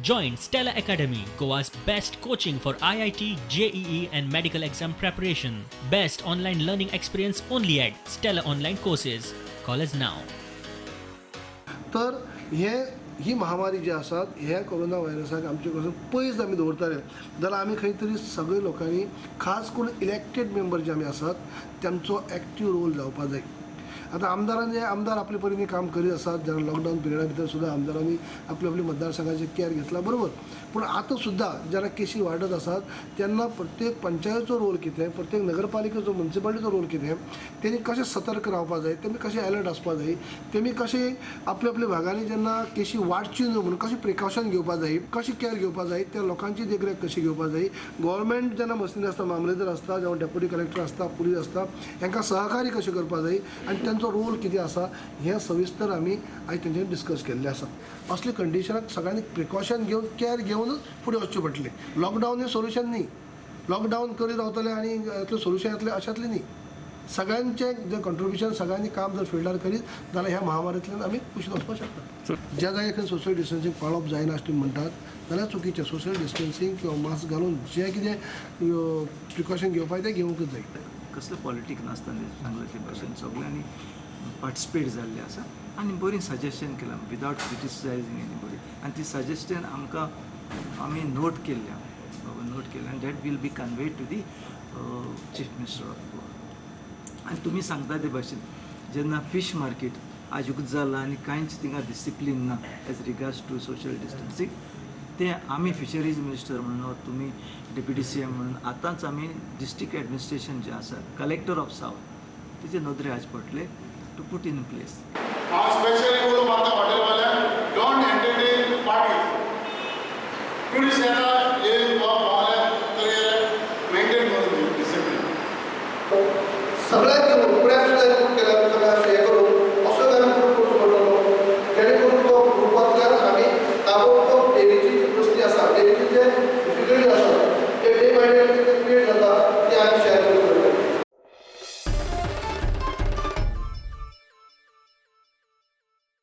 Join Stella Academy, Goa's best coaching for IIT, JEE and medical exam preparation. Best online learning experience only at Stella Online Courses. Call us now. तर हे ही महामारी जी आसात ह्या corona व्हायरसाक आमचे कडसून पयस आमी दवरताले जाल्यार आमी खंय तरी सगळे लोकांनी खास करून इलेक्टेड मेंबर जे आमी आसात तेमचो एक्टीव रोल जावपा जाय. आतां आमदारांनी आमदार आपले परीने काम करीत आसात, जेन्ना लॉकडावन पिरियडा भितर सुद्दां आमदारांनी आपले आपले मतदारसंघाचे केअर घेतला बरोबर, पूण आतां सुद्दां जेन्ना केशी वाडत आसात तेन्ना प्रत्येक पंचायतीचो रोल कितें, प्रत्येक नगरपालिकेचो मुन्सिपालिटीचो रोल कितें, तेणी कशें सतर्क रावपा जाय, तेमी कशें अलर्ट आसपा जाय, तेमी कशें आपल्या आपल्या भागांनी जेन्ना केशी वाडची न्हू म्हणून कशें प्रिकॉशन घेवपा जाय, कशी केअर घेवपा जाय, त्या लोकांची देखरेख कशी घेवपा जाय. गव्हर्मेंट जेन्ना मशिनरी आसता, मामलेदार आसता, जावं डेप्युटी कलेक्टर आसता, पुलीस आसता, हांकां सहकार्य कशें करपा जाय आनी तेंचो रोल कितें आसा हें सविस्तर आमी आयज तेंच्यांनी डिस्कस केल्लें आसा. असले कंडिशनाक सगळ्यांनी प्रिकॉशन घेवन केअर घेवनच फुडें वचचें पडटलें. लॉकडावन हें सोल्युशन न्ही, लॉकडावन करीत रावतले आनी येतलें सोल्युशन येतलें अशांतलें न्ही. सगळ्यांचें जें कंट्रिब्युशन, सगळ्यांनी काम जर फिल्डार करीत जाल्यार ह्या महामारींतल्यान आमी कुशीन वचपाक शकता. ज्या जाग्यार खंय सोशल डिस्टन्सींग पाळप जायना अशें तुमी म्हणटात जाल्यार चुकीचें. सोशल डिस्टन्सींग किंवा मास्क घालून जें कितें प्रिकॉशन घेवपाक तें घेवंकच जाय. कसलें पॉलिटीक नासतना सांगलें ते भाशेन सगळ्यांनी पार्टिसिपेट जाल्लें आसा आनी बरीं सजेशन केलां विदावट क्रिटिसायजींग एनीबडी, आनी ती सजेशन आमकां आमी नोट केल्लें, नोट केलें आनी that will be conveyed to the Chief Minister of Goa. आनी तुमी सांगता ते भाशेन जेन्ना फीश मार्केट आजूकच जालां आनी कांयच थिंगा डिसिप्लीन ना as regards to social distancing, ते आमी फिशरीज मिनिस्टर म्हणून, तुमी डेप्युटी सी एम म्हणून आतांच आमी डिस्ट्रिक्ट एडमिनिस्ट्रेशन जें आसा, कलेक्टर ऑफ सावथ, तेजे नदरे हाडचे पडटले टू पुट इन प्लेस. हांव स्पेशली उलो मारता हॉटेलवाल्यांक, don't entertain parties. Tourist येता, येवन पावले तरी मेंटेन करून डिसिप्लीन. सगळ्यांनी प्रेस सुद्दां इनक्लूड केल्या, सगळ्या